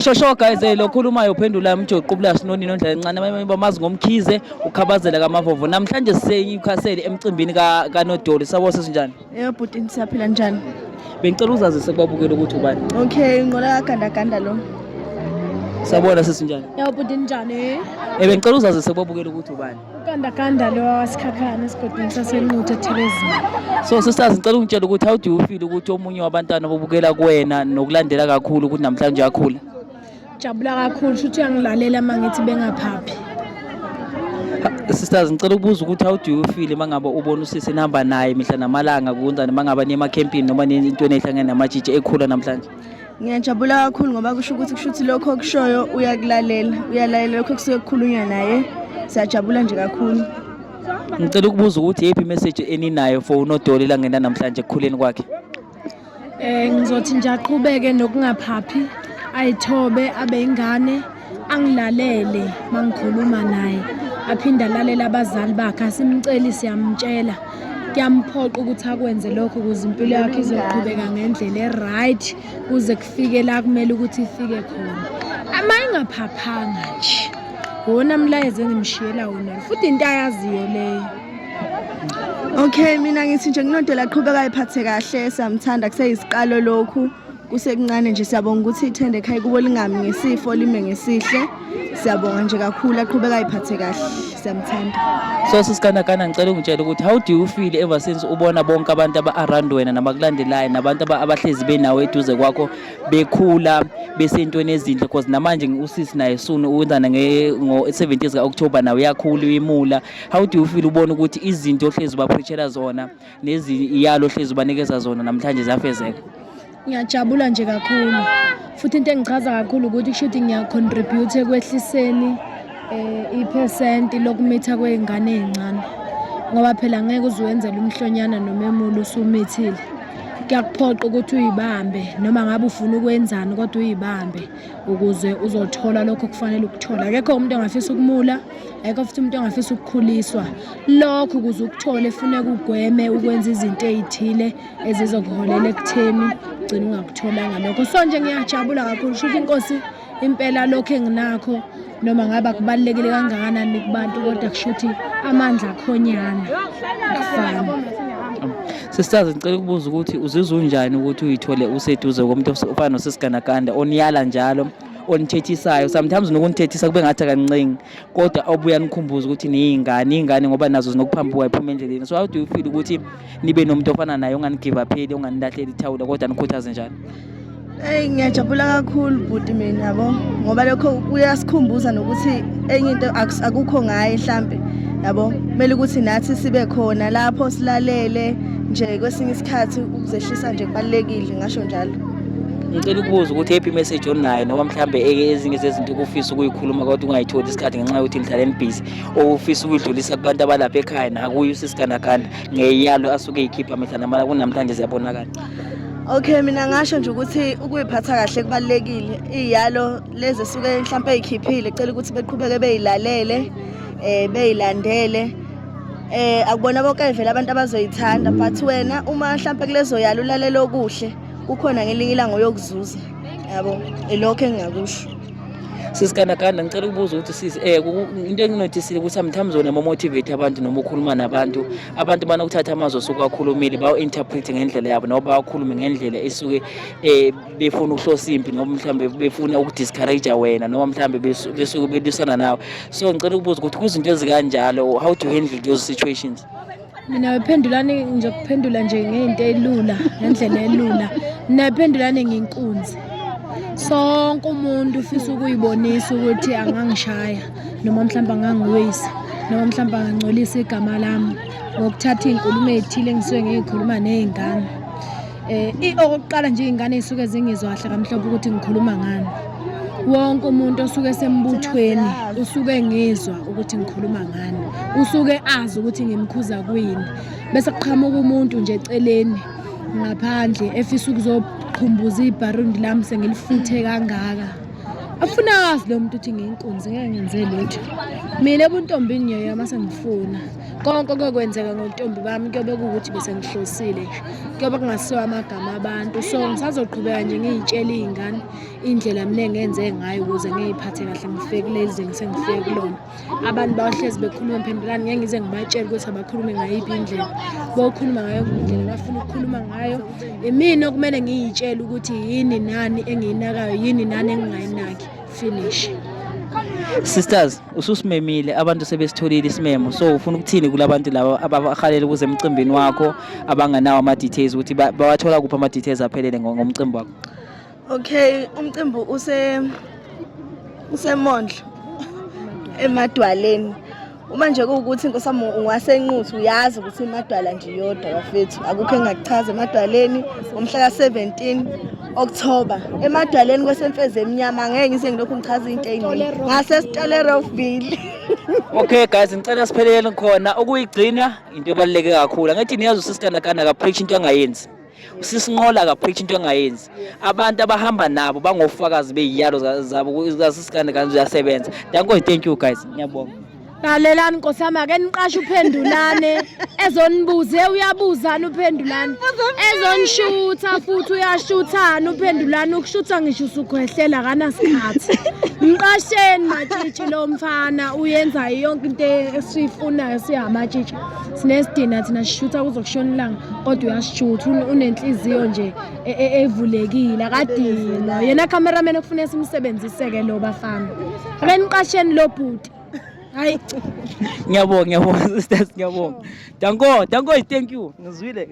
Shosho guys, lo khulumayo uphendula umjoqo ubulashi nonini ondlela encane, abanye bamazi ngoMkhize ukhabazela kaMavovo. Namhlanje sise-Newcastle emcimbini kaNodoli. Sabo sesinjani? Yebo bhuti, siyaphila, njani? Bengicela uzazise kubabukela ukuthi ubani. Okay, inqola kaGandaganda lo. Sabona, sesinjani? Yebo bhuti, njani? Bengicela uzazise kubabukela ukuthi ubani. Ugandaganda lo wasikhakhane esigodini saseNquthu eThelezini. So sisters, ngicela ungitshele ukuthi how do you feel ukuthi omunye wabantwana bobukela kuwena nokulandela kakhulu ukuthi namhlanje uyakhula? Jabula kakhulu, shuthi uyangilalela uma ngithi bengaphaphi. Sisters, ngicela ukubuza ukuthi how do you feel mangabe ubona usisi nihamba naye mihla namalanga kunzani, mangabe niye emakhempini noma niye entweni ehlangene namajiji, ekhula namhlanje? Ngiyajabula kakhulu ngoba kusho ukuthi lokho okushoyo uyakulalela, uyalalela lokho kusuke kukhulunywa naye. Siyajabula nje kakhulu. Ngicela ukubuza ukuthi yiphi message eninayo for uNodoli langena namhlanje ekukhuleni kwakhe? Ngizothi nje aqhubeke nokungaphaphi, ayithobe, abe ingane, angilalele mangikhuluma naye. Aphinde alalele abazali bakhe, asimceli siyamtshela. Kuyamphoqa ukuthi akwenze lokho ukuze impilo yakhe izoqhubeka ngendlela e-right kuze kufike la kumele ukuthi ifike khona. Ama ingaphaphanga nje. Wona mlayezo engimshiyela wona futhi into ayaziyo leyo. Okay, mina ngithi nje kuNodoli aqhubeka ayiphathe kahle, siyamthanda, kuseyisiqalo lokhu. Kusekuncane nje, siyabonga ukuthi ithende ekhaya kubo lingami ngesifo, lime ngesihle. Siyabonga nje kakhulu, aqhubeka ayiphathe kahle. Siyamthanda. So sisikanakana, ngicela ungitshele ukuthi how do you feel ever since ubona bonke abantu aba-around wena nabakulandelayo nabantu abahlezi benawe eduze kwakho bekhula besentweni ezinhle, because namanje usisi naye soon wenzana ngo-70 zika-October nawe uyakhula, uyimula. How do you feel ubona ukuthi izinto ohlezi ubapreachela zona neziyalo ohlezi ubanikeza zona namhlanje ziyafezeka? Ngiyajabula nje kakhulu futhi into engichaza kakhulu ukuthi kusho ukuthi ngiya-contribute ekwehliseni iphesenti lokumitha kwey'ngane ey'ncane, ngoba phela ngeke uze wenzele umhlonyana nomemulo usumithile. Kuyakuphoqa ukuthi uyibambe noma ngabe ufuna ukwenzani, kodwa uyibambe ukuze uzothola lokho okufanele ukuthola. Akekho umuntu ongafisa ukumula, akekho futhi umuntu ongafisa ukukhuliswa. Lokho ukuze ukuthole funeka ugweme ukwenza izinto ey'thile ezizokuholela ekutheni ugcine ungakutholanga lokho. So nje ngiyajabula kakhulu, sho ukuthi inkosi impela lokho enginakho noma ngabe akubalulekile kangakanani kubantu, kodwa kusho ukuthi amandla akhonyana akufani. Sisters, ngicela ukubuza ukuthi uzizwa unjani ukuthi uyithole useduze komuntu ofana nosisiganaganda oniyala njalo, onithethisayo, sometimes nokunithethisa kube ngathi akancingi, kodwa obuya nikhumbuze ukuthi niyingane, iy'ngane ngoba nazo zinokuphambuka iphume endleleni. So how do you feel ukuthi nibe nomuntu ofana naye onganigive upheli, onganilahleli ithawula, kodwa nikhuthaze njalo? Eyi, ngiyajabula kakhulu bhuti mina, yabo, ngoba lokho kuyasikhumbuza nokuthi enye into akukho ngaye mhlambe, yabo, kumele ukuthi nathi sibe khona lapho silalele nje. Kwesinye isikhathi ukuzehlisa nje kubalulekile, ngasho njalo. Ngicela ukubuza ukuthi yiphi imessage onayo noma mhlambe ezinye zezinto okufisa ukuyikhuluma kodwa ungayitholi isikhathi ngenxa yokuthi nihlale nibhizi, ofisa ukuyidlulisa kubantu abalapha ekhaya nakuyo usisiganaganda ngeyalo asuke eyikhipha mihla namala kunamhlanje ziyabonakala? Okay, mina ngasho nje ukuthi ukuyiphatha kahle kubalulekile. Iy'yalo lezi esuke mhlampe ey'khiphile, cela ukuthi beqhubeke beyilalele, beyilandele. Akubona bonke vele abantu abazoyithanda, but wena uma mhlampe kulezo yalo ulalela okuhle, kukhona ngelinye ilanga oyokuzuza. Yabo, ilokho engingakusho. Sisikanakanda, ngicela ukubuza ukuthi sisi, into enginothisile ukuthi sometimes wena motivate abantu noma ukhuluma nabantu, abantu banokuthatha amazwi osuke wakhulumile bawu-interpret ngendlela yabo noma bawakhulume ngendlela esuke befuna ukuhlosa impi noma mhlawumbe befuna ukudiscourage wena noma mhlawumbe besuke belwisana nawe. So ngicela ukubuza ukuthi kuzinto ezikanjalo, how to handle those situations? Mina wephendulane nje, kuphendula nje ngento elula, ngendlela elula. Mina phendulane nginkunzi. Sonke umuntu ufisa ukuyibonisa ukuthi angangishaya noma mhlawumbe angangiwisa noma mhlawumbe angangcolisa igama lami ngokuthatha iy'nkulumo ey'thile engisuke ngiy'khuluma ney'ngane. Okokuqala nje, iy'ngane ey'suke zingizwa kahle kamhlophe ukuthi ngikhuluma ngani. Wonke umuntu osuke esembuthweni usuke ngizwa ukuthi ngikhuluma ngani, usuke azi ukuthi ngimkhuza kwini, bese kuqhamuka umuntu nje eceleni ngaphandle efisa ukuzoqhumbuza ibharundi lami sengilifuthe kangaka. Afuna azi lo muntu ukuthi ngiyinkunzi, ngeke ngenze lutho mina ebuntombini ngiyoya uma sengifuna. Konke okuyokwenzeka ngontombi bami kuyobe kuwukuthi bese ngihlosile nje, kuyobe kungasiwo amagama abantu. So ngisazoqhubeka nje ngiy'tshele iy'ngane indlela mina engenze ngayo ukuze ngiy'phathe kahle ngifike kuleli zinga esengifike kulona. Abantu bayohlezi bekhuluma mphendulani, ngeke ngize ngibatshele ukuthi abakhulume ngayiphi indlela. Bokhuluma ngayo indlela abafuna ukukhuluma ngayo. Imina okumele ngiy'tshele ukuthi yini nani engiyinakayo, yini nani engingayinaki. Finish. Sisters, ususimemile, abantu sebesitholile isimemo, so ufuna ukuthini kulabantu laba abahalela ukuze emcimbini wakho, abanganawo ama-details, ukuthi bawathola kuphi ama-details aphelele ngomcimbi wakho? Okay, umcimbi useMondlo eMadwaleni. Uma nje kuwukuthi nkosami ungaseNquthu, uyazi ukuthi iMadwala nje iyodwa bafethu, akukho engakuchaza. EMadwaleni ngomhla ka-17 October, eMadwaleni kwesemfezi emnyama. Angeke ngize ngilokhu ngichaza into ey'ningi ngasesitolerofville. Okay guys, ngicela siphelele khona. Ukuyigcina into ebaluleke kakhulu. Angithi niyazi usisikandakanda akapreach into angayenzi, usisinqola akapreach into angayenzi. Abantu abahamba nabo bangofakazi bey'yalo zabo zasisikandakanda, uyasebenza. Danko, thank you guys, ngiyabonga. Lalelani nkosi yami, ake niqashe uphendulane ezonibuze, uyabuzana uphendulane, ezonishutha futhi uyashuthana uphendulane, ukushutha ngisho usukhwehlela akanasikhathi. Mqasheni matshitshi lo mfana, uyenza yonke into esiyifunayo siyamatshitshi. Sinesidina thina, sishutha kuzokushona ilanga, kodwa uyasishutha, unenhliziyo nje evulekile, akadinwa yena. Cameraman okufuneka simsebenzise-ke lo bafana, ake niqasheni lo bhuti, hayi. Ngiyabonga, ngiyabonga sisters, ngiyabonga. Danko, danko, thank you, ngizwile.